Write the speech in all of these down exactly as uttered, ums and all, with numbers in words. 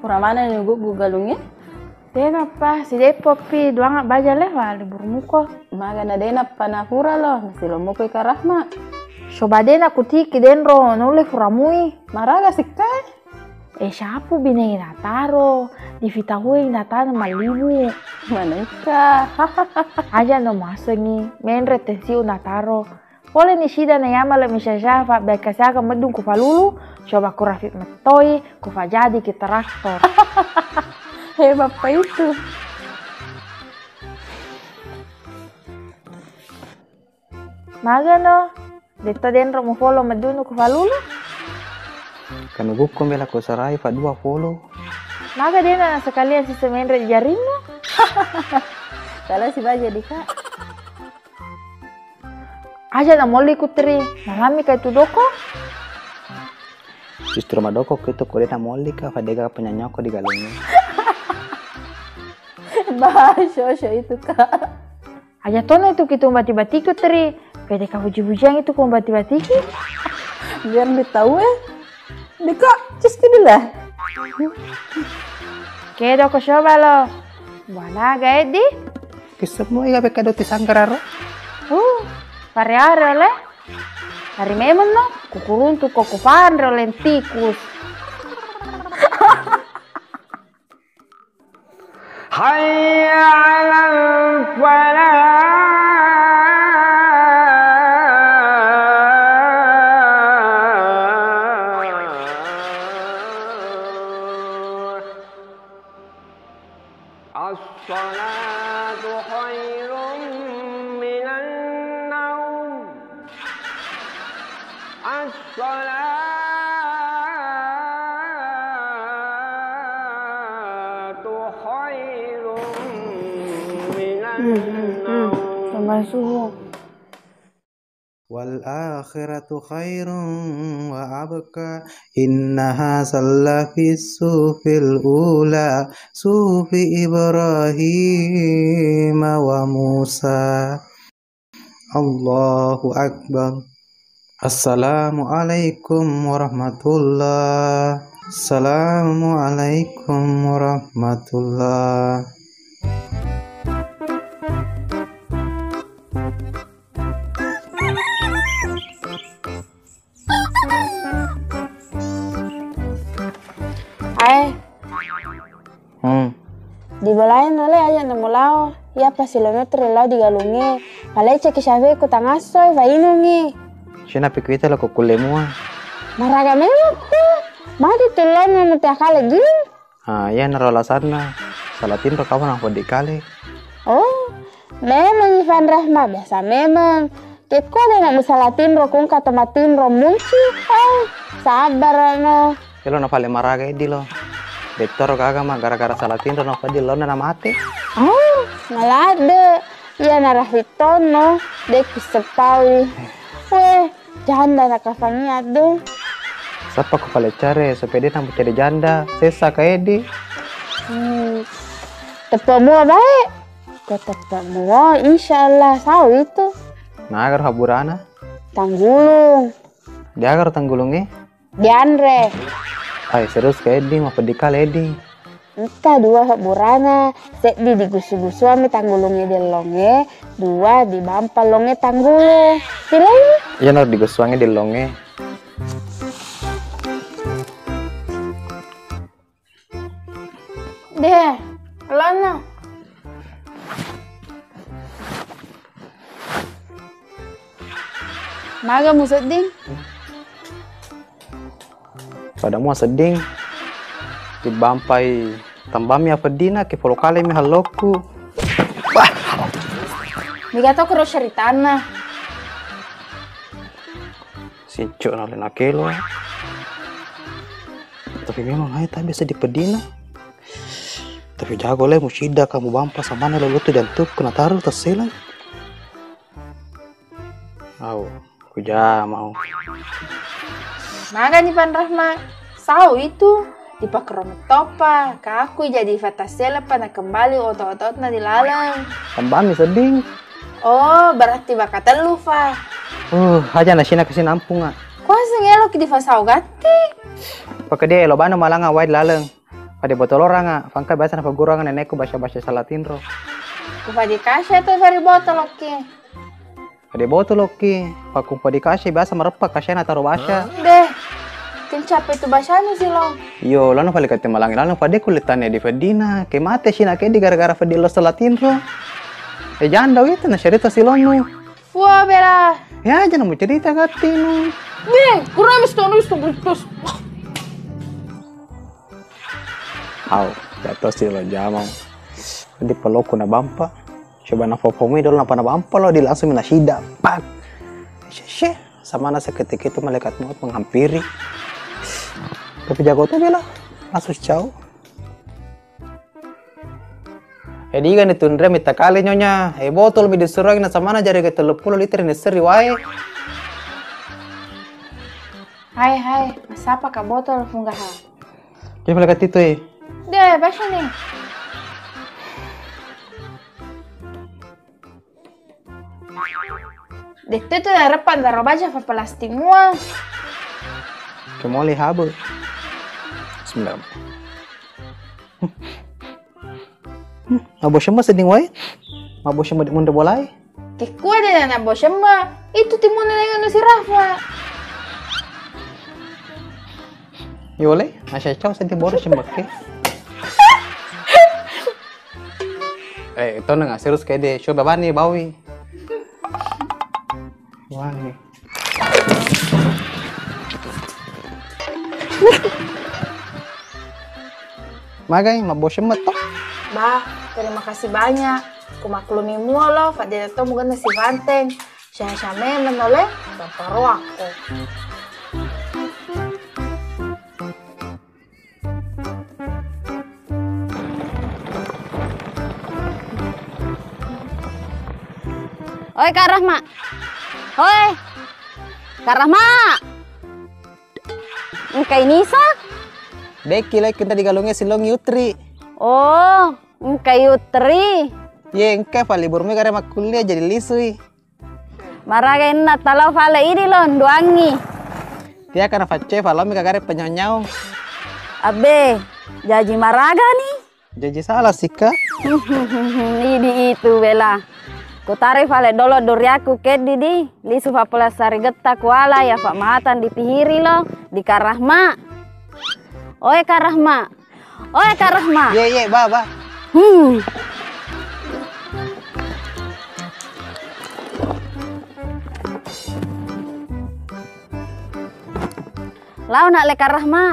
Pura manenni uguggu galungnge? Tenappa, sideppopi, duanga baja le, wa libur muko. Magana denappa napura lo, nasilomuko ika Rahma. Soba de nakutiki denro, nulle furamui. Maraga sikkae? E, syapu bine nataro, difitahue natana mallibu. Manengka. Aja no masengi, menre tensiu nataro. Pole ni sida na yamala misyafa, bekka siaga meddung ku falulu, coba ku rafi mettoi, ku fajadi ki traktor. He, bappa itu. Magano, detta denro mu folo meddunu ku falulu? Kanu bukko mela ko sarai fa dua folo. Maga dena sekalian sisa menre di jarinmu? Kalau si baja di, Kak. Aja na molli ku Tri, nalami kai tu doko? Justru madoko ke tu kode na molli ka, fadega penyanyoko di galungnya. Bah, sosok itu, Kak. Aja tona itu kita bati-batiku Tri, pede ka buji-bujiang itu ku bati-batiki. Biar ditahu eh. Deka, cus ke dulu. Ke doko coba lo. Buana ga eddi? Kisemu iya beka doti sanggararo. Uh, pare-are le. Hari memang no, kukuruntu ko kufanre oleh tikus. Hayya 'alal falah. As-salatu khairum minan naum. As-salatu khairum minan naum. Sampai subuh. Wal akhiratu khairum wa abqa. Innaha sallafis suhufil ula, suhufi Ibrahim wa Musa. Allahu Akbar. Assalamualaikum warahmatullah. Assalamualaikum warahmatullah. Ae. Hmm. Di bolae nale aja na mulao. Iya pa silometer lao di galungnge. Paleceki syafe ku tangasso e, fainungi. Sina pi kuita lo ko kulle mua. Maraga memang ku. Magi tullonna mutia kale giling. Ah, iyanaro alasanna. Sala tinro kamu nang peddi kale. Oh, memang Ivan Rahma biasa memang. Kekko de na musala tinro kungka to matinro munci. Oh, sabar no. Elo na pale maraga eddi lo. Dettoro gaga ma gara-gara sala tinro na peddi lona na mate. Oh, maladde. Iya na rafitonno. Dekki sepawi. Weh, janda na kafania de. Sappa ko paleccare, supaya de namucari janda, sessa ka eddi. Hmm. Teppe mua bae. Ko teppe mua, insya Allah, sau itu. Naga ro habburana? Tanggulung. Diaga ro tanggulungnge? Dianre. Ai, serius ka eddi, mapeddi kale eddi. Engka dua habburana, seddi digusu-gusuang mi tanggulungnge dellongnge, dua dibampa longnge tanggulung. Pilih. Iya, naro digusuangnge dellongnge. Deh, lana. Maga musedding? Pada mua sedding. Tibampai tambami apeddina, ke polo kale mi hallokku. Mega to kero ceritanna. Sinco na lena kelo. Tapi memang hai tabe seddi peddina. Tapi jago le musidda kamu bampa samana lo lutu jantukku na taru tasseleng. Au, kujama au. Magani Pan Rahma, sau itu dipakromettopa, ka aku jadi fatasseleppa na kembali otot-ototna di laleng. Tambami sedding. Oh, berarti bakatellu fa. Uh, aja nasina kasi nampunga. Kuaseng eloki difasau gatti. Pakadia elo bana malanga wae di laleng. Pada botoloranga, fangka biasa napagguranga nenekku bahasa-bahasa Salatinro. Ku fadi kase tu fari botolokki. Pada botolokki, pakku fadi kase biasa mareppa kasena taro bahasa. Deh, kencapai tu bahasanu silong. Iyo, lano fali kate malangi, lano fadi kulitannya di fedina, ke mate sina ke di gara-gara fedi lo Salatinro. Eh, janda itu na cerita silongmu. Wah, Bella. Ya, jangan mau cerita katinu. Beh, kurang habis tuh, habis tuh, putus. Au, jatuh sih lo jamang. Di peloku na bampa. Coba na fofomi dulu napa na bampa lo, di langsung na sida. Pak. Syekh, syekh. Sama na seketika itu malaikat maut menghampiri. Tapi jago tuh Bella. Langsung jauh. Eh, diga ni tunre mita kale nyonya. Eh, botol mi disuruh na samana jari ke tellu puluh liter ni seri wae. Hai, hai, masapa ka botol funggaha? Dia pala katitu, eh. Deh, baca nih. Dette tu dareppang taro baja fa plastik mua. Kemoli habe. Bismillah. Hmm, mabbosemma sedding wae. Mabbosemma di munde bolae. Kekkua de na bosemma. Itu timunna dengan si Rafa. Yole, asa cau sedding boro sembakke. Eh, itu nengah serius kayak deh. Coba bani bawi. Wangi. Magai, mabbosemma to? Bah, terima kasih banyak. Kumaklumi mua lo, fadena to mugenna si Fanteng. Sehat-sehat memang no le, bapak roakko. Oi, Kak Rahma. Oi. Kak Rahma. Engkai Nisa? Dekki, lai kita digalungi silongi Utri. Oh, engkai Utri. Ye, engka fa libur mi gare makkuliah jadi lisui. Maraga enna talau fale idi lo nduangi. Tia kana facce fa lo mi kagare penyau-nyau. Abbe, jaji maraga ni? Jaji salah sika. Idi itu bela. Kutari fale dolo duriaku keddi di, lisu fa pula sarigetta kuala ya fa matang dipihiri lo di Karahma. Oe Karahma, Oe, Kak Rahma. Iye, iye, ba, ba. Hmm. Lao nak le Kak Rahma.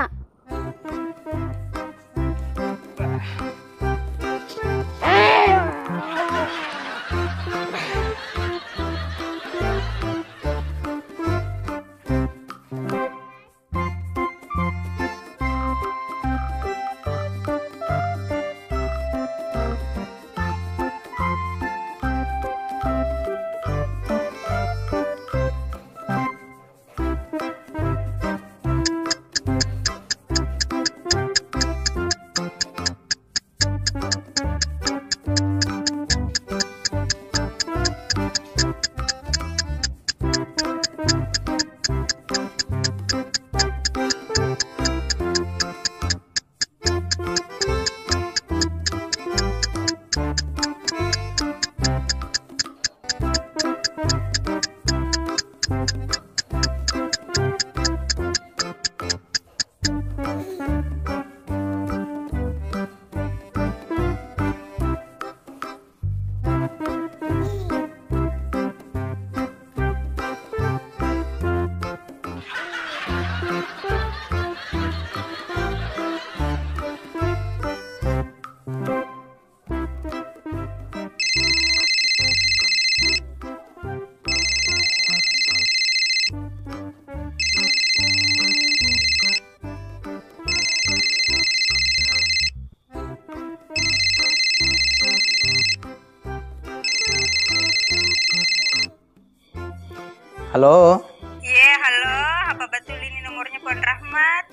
Halo? Iye, halo, apa betul ini nomornya Puan Rahmat?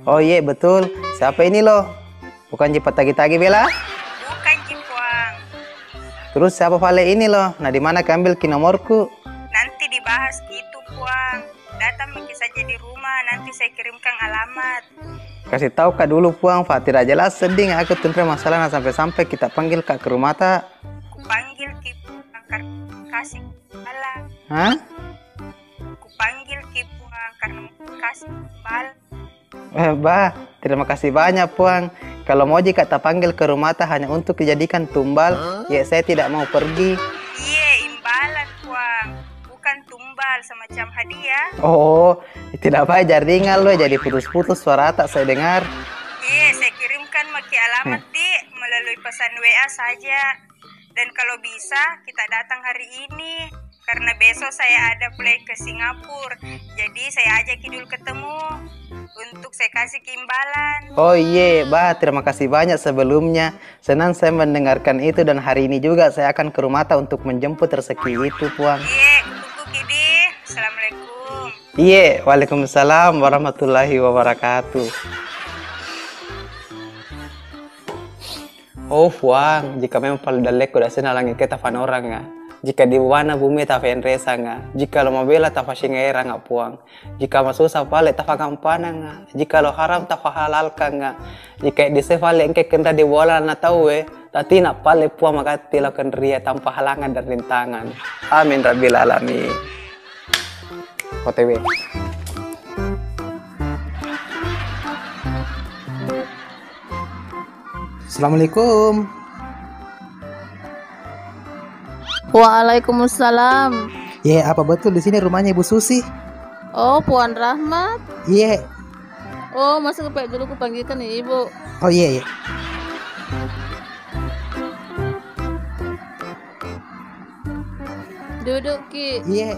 Oh, iye, betul. Siapa ini, lo? Bukan ji patagi-tagi, Bella? Bukan ji, Puang. Terus siapa pale ini, lo? Nah, di mana kaambil ki nomorku? Nanti dibahas itu, Puang. Dan Datang maki saja di rumah, nanti saya kirimkan alamat. Kasih tahu kak dulu puang, fa tidak jelas sedih aku tunre masalah na sampai-sampai kita panggil kak ke rumah ta. Kupanggil ki puang karena kasih bala. Hah? Kupanggil ki puang karena kasih bala. Eh, bah, terima kasih banyak puang. Kalau mau jika tak panggil ke rumah ta hanya untuk dijadikan tumbal, ya saya tidak mau pergi. Iya, imbalan puang. Bukan tumbal, semacam hadiah. Oh, tidak baik jaringan lo, jadi putus-putus suara tak saya dengar. Iya, saya kirimkan maki alamat di melalui pesan W A saja. Dan kalau bisa, kita datang hari ini. Karena besok saya ada flight ke Singapura. Jadi saya ajak ki dulu ketemu untuk saya kasih ki imbalan. Oh iye, bah, terima kasih banyak sebelumnya. Senang saya mendengarkan itu dan hari ini juga saya akan ke rumah ta untuk menjemput rezeki itu, puang. Iye, kutunggu ki di. Assalamualaikum. Iye, waalaikumsalam warahmatullahi wabarakatuh. Oh, puang, jika memang pale dallekku dasena langi ke tafanoranga, jika di wana bumi tafaenresanga, jika lo mabela tafasingaeranga, puang. Jika masusa pale tafakampananga, jika lo haram tafahalalkanga, jika dise pale engke kenra di bola na tauwe, tatina pale puang magatti lo kenria tanpa halangan dan rintangan. Amin rabbil alamin. O T W. Assalamualaikum. Waalaikumsalam. Ye, apa betul di sini rumahnya Ibu Susi? Oh, Puan Rahmat. Ye. Oh, masuk ke dulu, kupanggilkan Ibu. Oh, ye, ye. Duduk ki. Ye.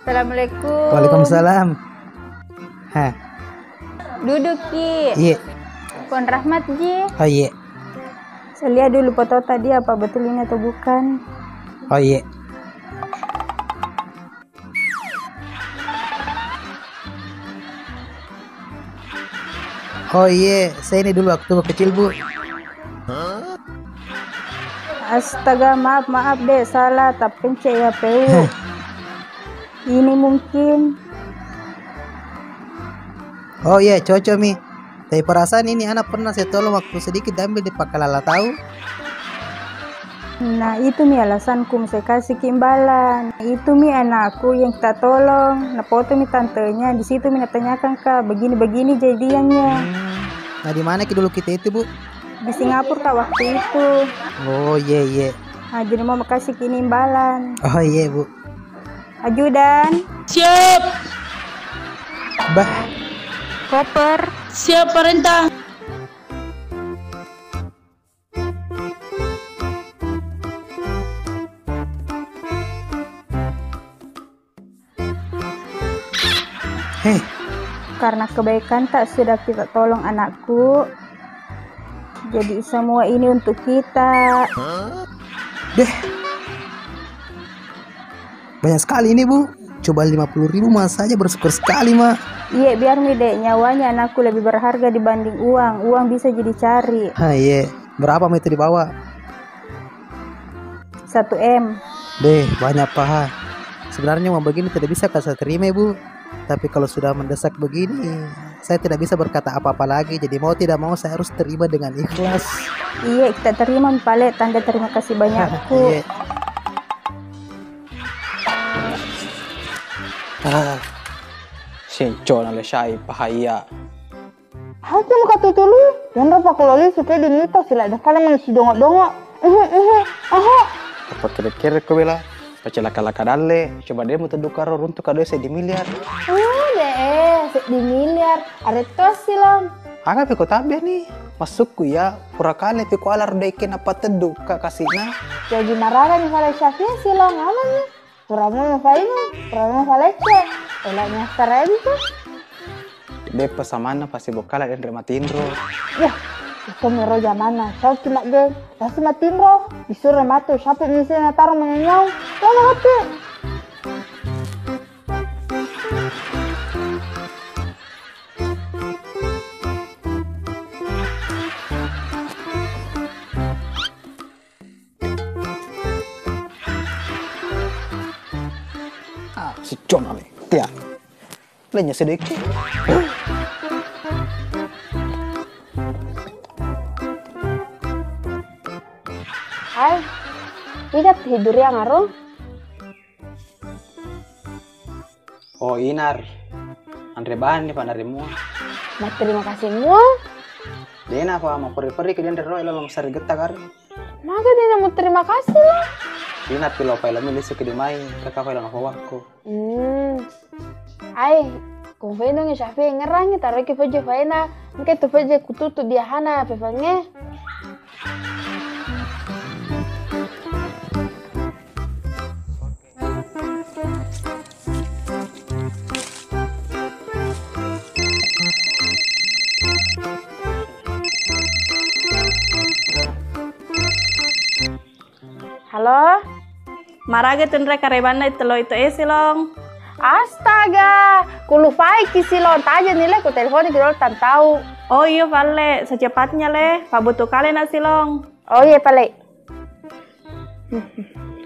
Assalamualaikum. Waalaikumsalam. Hah. Duduk ki. Iye. Puan Rahmat ji. Oh iye. Saya lihat dulu foto tadi apa betul ini atau bukan. Oh iye. Oh iye, saya ini dulu waktu kecil, Bu. Astaga, maaf, maaf deh, salah, tapencet ya, P U. Ini mungkin. Oh iye, cocok mi. Tapi perasaan ini anak pernah saya tolong waktu sedikit diambil di Pakalala, tahu? Nah, itu mi alasanku saya kasih ki imbalan. Itu mi anakku yang kita tolong. Napoto mi tantenya, di situ mi natanyakan ka, begini-begini jadiannya. Hmm. Nah, di mana ki dulu kita itu, Bu? Di Singapura ka waktu itu. Oh, iye, iye. Nah, jadi mau makasih ki ini imbalan. Oh, iye, Bu. Ajudan. Siap. Bah. Koper. Siap, Perintah. Hei. Karena kebaikan tak sudah kita tolong anakku, jadi semua ini untuk kita. Deh. Banyak sekali ini, Bu. Coba lima puluh ribu mah saja bersyukur sekali, Mak. Iye, biar mi dek, nyawanya anakku lebih berharga dibanding uang. Uang bisa jadi cari. Ha, iye. Berapa mah itu dibawa? Satu M. Deh, banyak paha. Sebenarnya uang begini tidak bisa saya terima, Bu. Tapi kalau sudah mendesak begini, saya tidak bisa berkata apa-apa lagi. Jadi mau tidak mau saya harus terima dengan ikhlas. Iye, kita terima mi pale tanda terima kasih banyakku. Iye. Ah, sinco na le syai pahaya. Hati muka tutulu, yang rapa keloli supaya diminta sila ada kala mengisi dongok-dongok. Ehe, ehe, aha. Apa kere-kere ko bela? Pacalaka-laka dalle, coba demo tedduka ro runtu kadoe seddi miliar. Oh, de, eh, seddi miliar. Are tosi lo. Aga pe ko tabbe ni? Maksudku ya, pura kale pe ko ala ro deke napatedduka kasina. Jadi marara ni fale Syafia si lo, ngama ni? Pura mo fainu, pura mo falecce. Elaknya serebi tu. Beppa samanna pasti bokkala denre matinro. Yah, iko mero jamanna, sauki maggeng, pasti matinro, disuro matu, syapu misena taro manyanyau, lama hati. Cicco nami. Tia. Lenya sedeke. Hai, iga tidur yang aro? Oh, Inar. Anre bani pa naremua. Matterima kasih mua. Dena pa maperri-perri ke dianre ro elo masari getta kare. Maga dena mau terima kasih lah. Inar pilo pa elo milisi ke dimai, kaka pa elo napawakku. Hmm. Ai, kung fai nongi Syafi ngerangi taroki pejje faina. Engka tu pejje kututu diahana pefange. Halo? Maraga tunre karebanna itelo itu e Silong? Astaga, kulufaiki Silong, taja nile ku telepon ki dolo tantau. Oh iya palle, secepatnya le, pabutuh kale na Silong. Oh iya palle.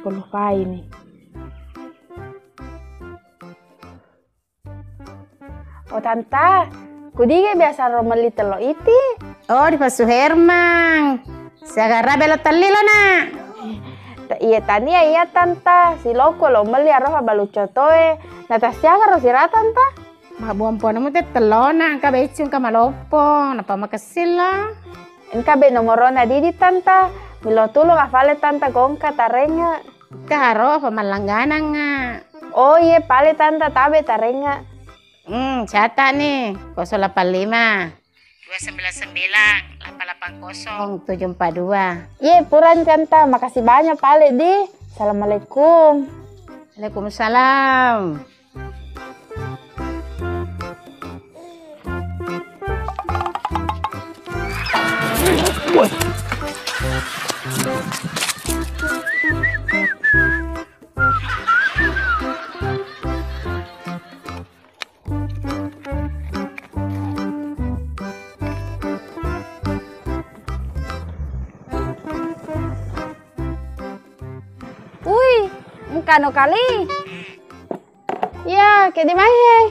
Kulufai ni. Oh Tanta, kudiga biasa ro melli tello iti? Oh, di Pasu Hermang. Siaga rabe lo telli lo, Nak. Ta-, iya tania iya Tanta, siloko lo melli aroha balu cotoe. Na tasiaga ro sira Tanta? Mabbuang ponemu te tellona, engka beccu engka maloppo, napa makessing lo? Engka be nomorona didi Tanta, milo tulung afale Tanta gongka tarengnge. Karo, fa mallangganangnga. Oh, iye, pale Tanta, tabe tarengnga. Hmm, catat ni, kosong delapan lima, dua sembilan sembilan, delapan delapan kosong, tujuh empat dua. Iye, purani Tanta, makasih banyak pale di. Assalamualaikum. Waalaikumsalam. Ui, engkano kali. Iya, ke di mai, hei?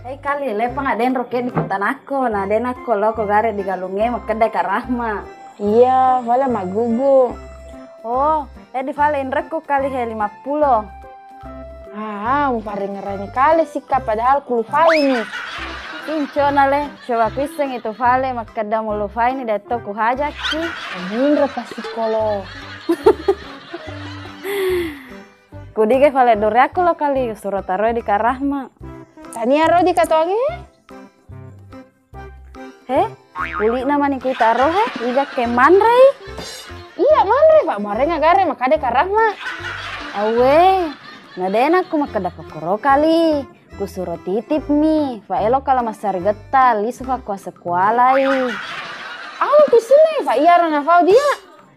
Hei kali, lepang adenro ke di kutanakko, na denakko loko gare di galunge makkedai Kak Rahma. Iya, fale maggugu. Oh, eh di fale inrekku kali he lima puluh. Ah, muparingerani kale sikka padahal kulufaini. Incona le, coba kuisseng itu fale makkeda mulufaini detto kuhajakki. Minro pasikolo. Kudige fale duriakku lo kali, suro taroi di Kak Rahma. Tania ro di katoange? He? Uli'na mani kuitaro he, iga ke manrei? Iya manre, fa muarenga gare makkeda Kak Rahma. Awwe, na denakku makkeda kokkoro kali. Kusuro titip mi, fa elo kala massari getta, lisu fa kua sekualai. Au kusinna fa iyaro nafau dia.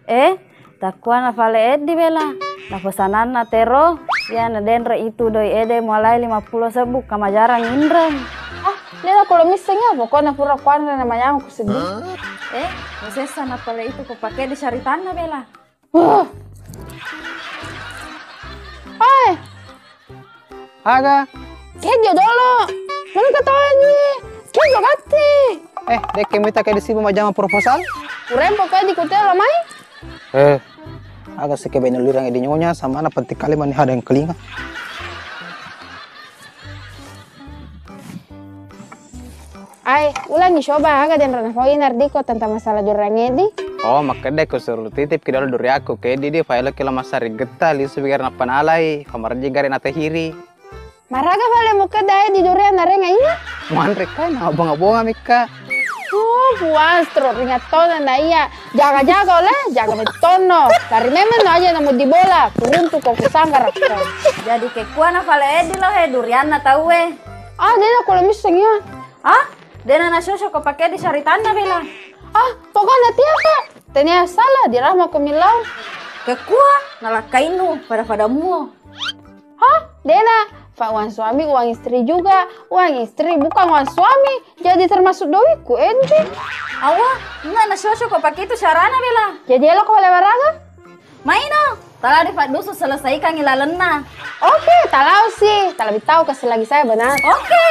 Eh, takkuana fale eddi bela. Napesananna tero, iya nadenre itu doi ede mualai lima puluh sebbu kamajarang inreng. Ah, dena kulo misseng ya, pokokna pura kuanre na manyameng kuseddi. Eh, musessa na pale itu kupake di syaritanna bela. Huh. Oi, Aga? Kejo dolo. Mana ketawa ni? Kejo gatti. Eh, dekke mita ke disibu majama proposal? Urempo ke di kutelo mai? Eh, aga seke beno lirang di nyonya sama anak penting kali mani hadang kelinga. Ai, ulangi coba aga denre nafau Inar diko tentang masalah jurang edi. Oh, makkeda ko suruh titip ki dolo duriakku ke di di file kilo masari getta lisu biar nappa nalai, pamarji gare natehiri. Maraga fale mukkeda e di durian narenga inga? Muanre kai na bonga-bonga mikka. Oh, puang stro ringattona na iya. Jaga-jaga ole, jaga mettonno. Lari memang no aja namu di bola, kuruntu ko kusanggarakko. Jadi kekkuana fale edi lo he durianna tauwe. Ah, dena kulo misseng iya. Ah, dena nasoso ko pake di saritanna bela. Ah, pokokna tiapa. Tenia salah di Rahma ko millau. Kekkua nalakkainnu pada-pada muo. Hah? Dena, fa uang suami uang istri juga. Uang istri bukan uang suami. Jadi termasuk doiku edi. Awa, na nasoso ko pake itu sarana bela. Jadi elo ko fale waraga? Maino, tala di Pak Dusun selesaikangi lalenna. Oke, talao si. Talabitau kasi lagi saya benar. Oke.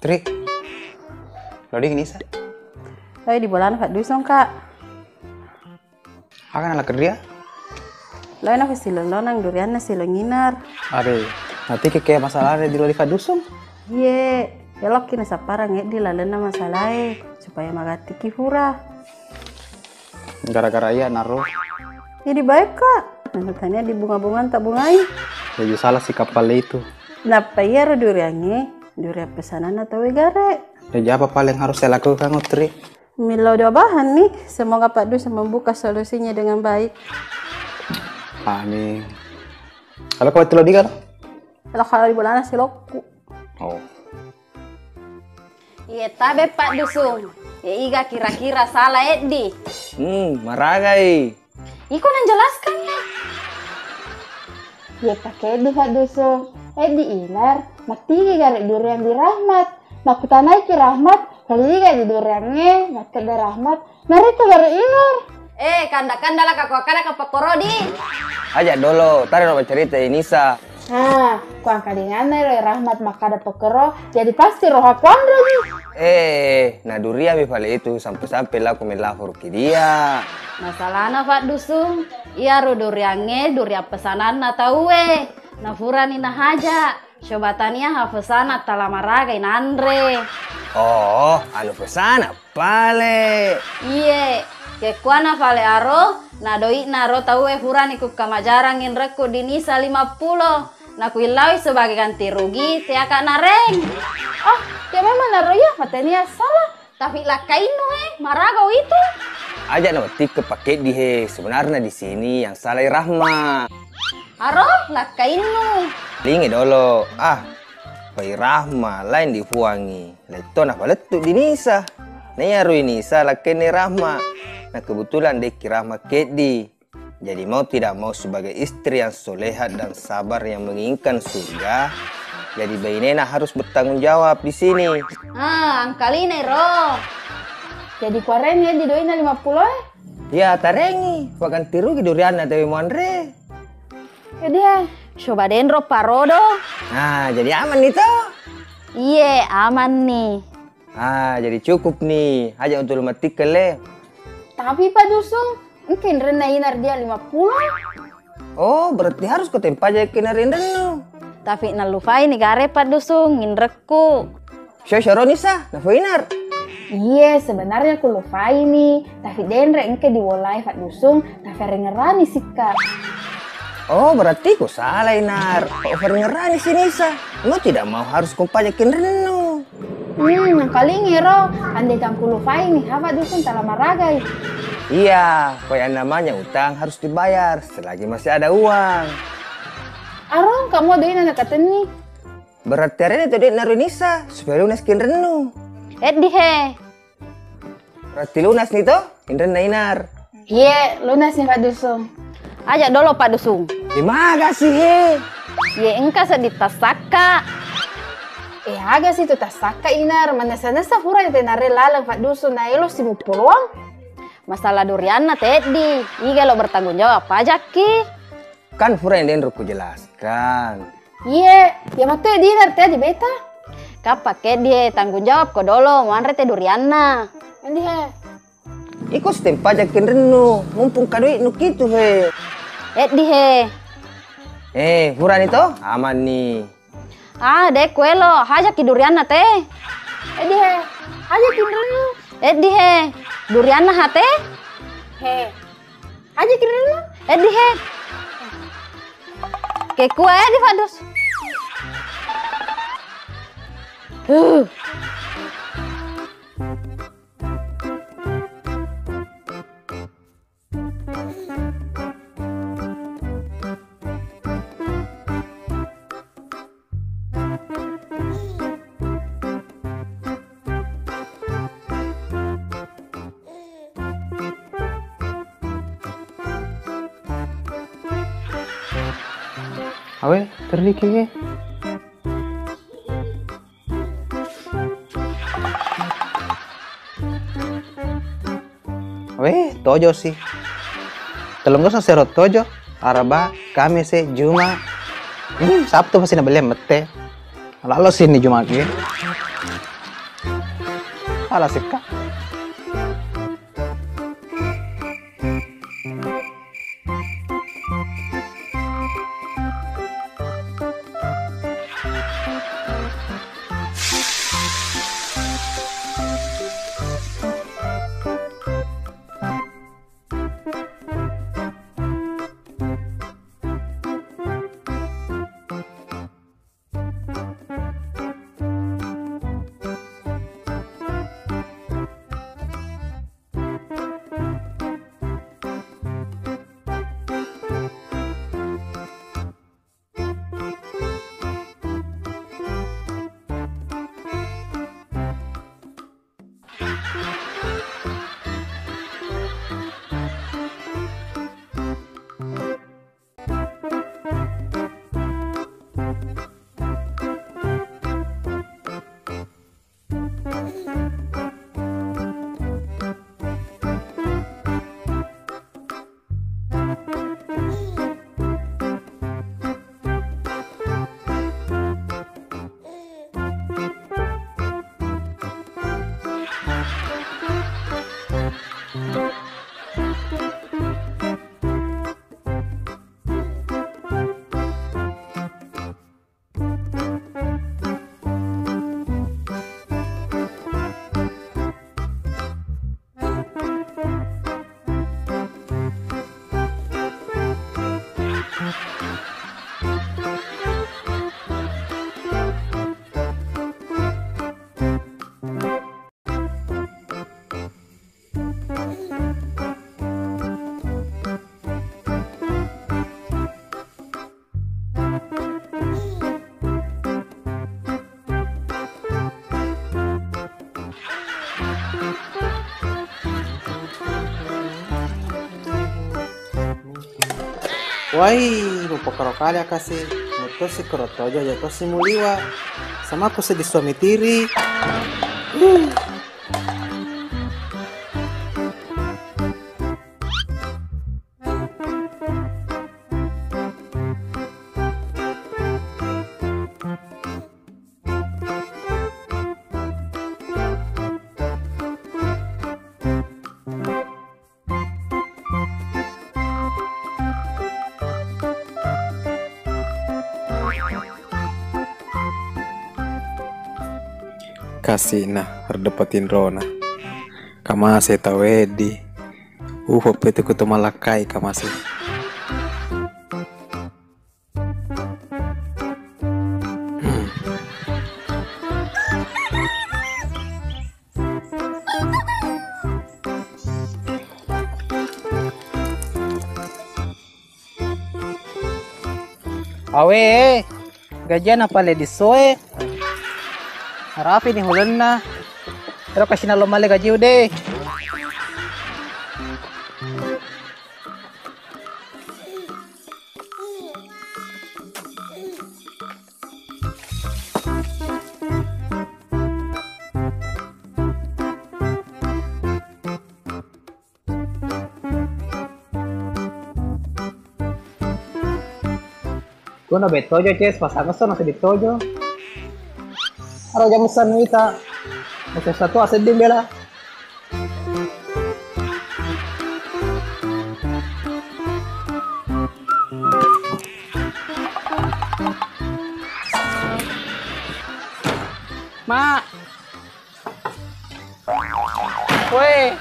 Tri, lo dingin isa? Loi di bolana Pak Dusun, Kak. Aga nala kerja? Loi na silong lonang durianna silong iner. Are, tapi ke masalah di lo di Pak Dusun? Iye, elokki na sapparang eddi lalenna masalae supaya magattiki fura. Gara-gara iya naro. Jadi baik, Kak. Nanu tania di bunga-bunga tak bungai. Jadi salah si kapal itu. Nappa iya ro duriange, durian pesananna tau gare. Jadi apa paling harus saya lakukan, Tri? Millau doa bahan nih, semoga Pak Dusun membuka solusinya dengan baik. Amin. Kalau kau itu lo diga lo? Kalau kalau di bolana silokku. Oh. Iye tabe Pak Dusun. Ye iga kira-kira salah eddi. Hmm, maragai. Iko nang jelaskan ya. Ye pakeddi Pak Dusun. Eddi inar, matigi gare durian di Rahmat. Makkutanai ki Rahmat, kaliga di duriange, makkeda Rahmat, narekko gare inar. Eh, kanda-kanda lah kakua kada kapakorodi. Aja dolo, tadi lo bercerita ini sa. Ha, kuangkalinganna ero Rahmat makkada pekero, jadi pasti rohaku anreni. Eh, na durian mi pale itu sampe-sampe lao ku melaforo ki dia. Masalahna Pak Dusun, iyaro duriangnge durian pesananna tauwe. Na furani nahaja, coba tania ha pesanan tala maragai nanre. Oh, anu pesanan. Pale. Iye, kekkuana pale aro, na doi'na ro tauwe furani kukkamajarang inrekku dinisa lima pulo. Nakuillaui sebagai ganti rugi, teaka nareng. Oh, ya memang naro iya, matenia salah. Tapi lakkainnu he, maraga itu. Aja na wettikke pakeddi he, sebenarnya di sini yang salah i Rahma. Aro, lakkainnu. Lingi dolo, ah, pai Rahma lain dipuangi. Letto napalettu di Nisa. Naiyaru i Nisa lakkainna i Rahma. Na kebetulan dekki Rahma keddi. Jadi mau tidak mau sebagai istri yang solehat dan sabar yang menginginkan surga, jadi bainena harus bertanggung jawab di sini. Ah, angkalinai ro. Jadi kuarengngi di doina lima pulo e? Ya, tarengi. Waganti rugi durianna tewe muanre. Jadi he. Coba denro parodo. Nah, jadi aman ni to? Iye, aman ni. Ah, jadi cukup ni. Aja untuk lumatik kele. Tapi Pak Dusun, engka inrenna inar dia lima pulo. Oh, berarti harus ko tempaja ke narinrennu. Tapi nallupai ni gare Pak Dusun, inrekku. Sio sio ro Nisa, nafu inar. Iye, sebenarnya ku lupai ni, tapi denre engka diwolai Pak Dusun, tapi ringerani sikka. Oh, berarti ku salah inar. Kok ringerani si Nisa? Mau tidak mau harus kumpaja kinrennu. Hmm, nakalingi ro, andai kan ku lupai ni, ha Pak Dusun tala maragai. Iya, kok yang namanya utang harus dibayar selagi masih ada uang. Aro, kamu ada ina nakatenni. Berarti arena tu dek naru Nisa supaya lunas kinrennu. Eddi he. Berarti lunas ni to, inrenna inar. Iye, lunas ni Pak Dusun. Aja dolo Pak Dusun. Di maga sih he? Iye engka seddi tassakka. Eh, aga sih tu tassakka inar, manessa-nessa fura tenare laleng Pak Dusun, na elo si muppoloang. Masalah durianna teddi, iga lo bertanggung jawab pajakki. Kan fura yang denro kujelaskan. Iye, ya mattu e dinar te di beta. Kappakke die tanggung jawab ko dolo muanre te durianna. Endi he? Iko stempa jakkin rennu, mumpung kaduit nu kitu he. Eddi he. Eh, furani to? Aman ni. Ah, de kuelo, hajaki durianna te. Eddi he. Hajaki rennu. Eddi he. Durianna hate? He. Aja kira dulu. Eddi he. Kekua eddi Fadus. Huh. Awe, terriki. Weh, tojo si. Telunggu sero tojo. Araba, Kamise, Juma. Hmm, Sabtu pasti nabelle mette. Lalo sini Juma ki. Ala sikka. Wai, mupakaro kale akase, mutosi koro tojo, jatosi muliwa. Sama ku sedih suami tiri. Kasina, reddeppa tinrona. Kamase tau eddi. Ufa petu kutu malakkai kamase. Awe, gajianna pale disoe. Rapi ni hulenna. Ero kasina lo male gajiu de. Kono bettojo, Ces, pasang esso nasi dittojo. Aro jam esso wita. Nasi satu asedding bela. Mak. Weh.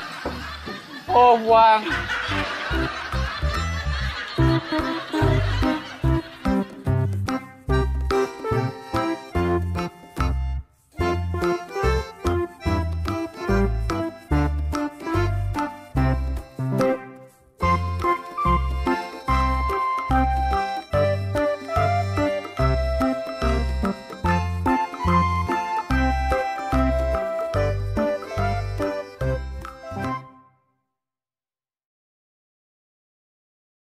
Oh, buang.